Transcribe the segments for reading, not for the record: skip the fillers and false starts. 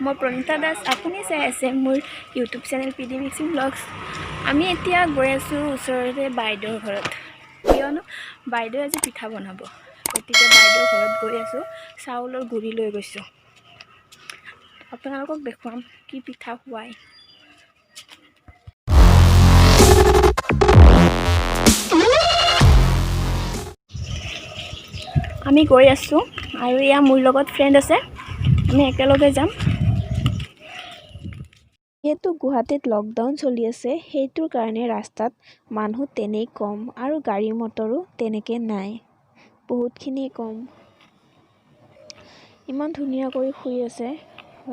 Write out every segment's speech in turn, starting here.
মই প্ৰণীতা দাস। আপুনি চাই আছে মোৰ YouTube channel P D mixing blogs. আমি এতিয়া গৈ আছোঁ ওচৰতে বাইদেউৰ ঘৰত, কিয়নো বাইদেৱে আজি পিঠা বনাব। গতিকে বাইদেউৰ ঘৰত গৈ আছোঁ, চাউলৰ গুড়ি লৈ গৈছোঁ। আপোনালোকক দেখুৱাম কি পিঠা খুৱায়। আমি গৈ আছোঁ আৰু এয়া মোৰ লগত ফ্ৰেণ্ড আছে, আমি একেলগে যাম। যিহেতু গুৱাহাটীত লকডাউন চলি আছে, সেইটোৰ কাৰণে ৰাস্তাত মানুহ তেনেই কম আৰু গাড়ী মটৰো তেনেকৈ নাই, বহুতখিনি কম। ইমান ধুনীয়া কৰি শুই আছে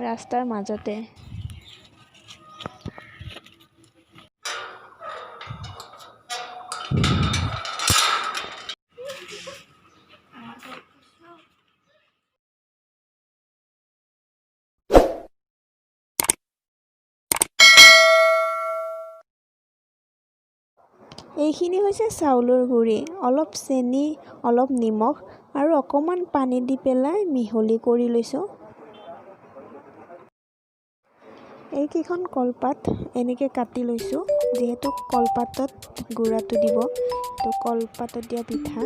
ৰাস্তাৰ মাজতে। এইখিনি হৈছে চাউলৰ গুড়ি, অলপ চেনি, অলপ নিমখ আৰু অকণমান পানী দি পেলাই মিহলি কৰি লৈছোঁ। এইকেইখন কলপাত এনেকৈ কাটি লৈছোঁ, যিহেতু কলপাতত গুড়াটো দিব, তো কলপাতত দিয়া পিঠা।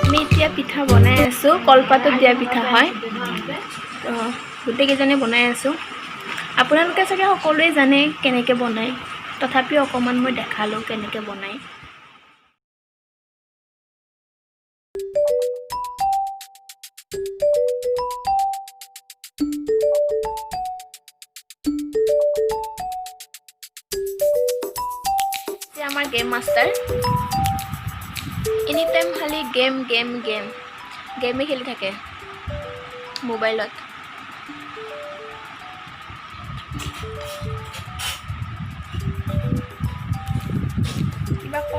আমি এতিয়া পিঠা বনাই আছোঁ। কলপাতত দিয়া পিঠা হয়, তো গোটেইকেইজনে বনাই আছোঁ। আপোনালোকে চাগে সকলোৱে জানে কেনেকৈ বনায়, তথাপিও অকণমান মই দেখালোঁ কেনেকৈ বনায়। আমাৰ গেম মাষ্টাৰ, এনি টাইম খালি গেম গেম গেম গেমেই খেলি থাকে মোবাইলত। কিবা ক।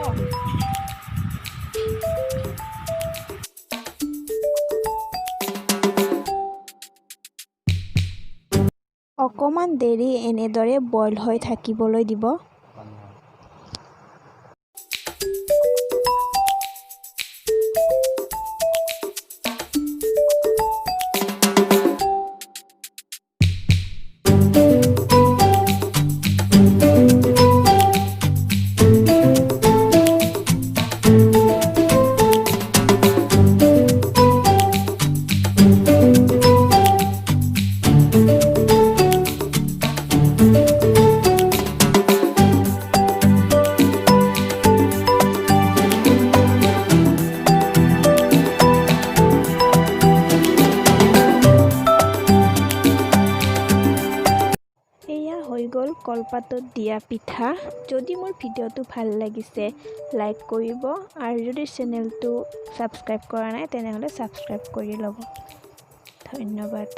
অকণমান দেৰি এনেদৰে বইল হৈ থাকিবলৈ দিব। এয়া হৈ গ'ল কলপাতত দিয়া পিঠা। যদি মোৰ ভিডিঅ'টো ভাল লাগিছে, লাইক কৰিব আৰু যদি চেনেলটো ছাবস্ক্ৰাইব কৰা নাই, তেনেহ'লে ছাবস্ক্ৰাইব কৰি ল'ব। ধন্যবাদ।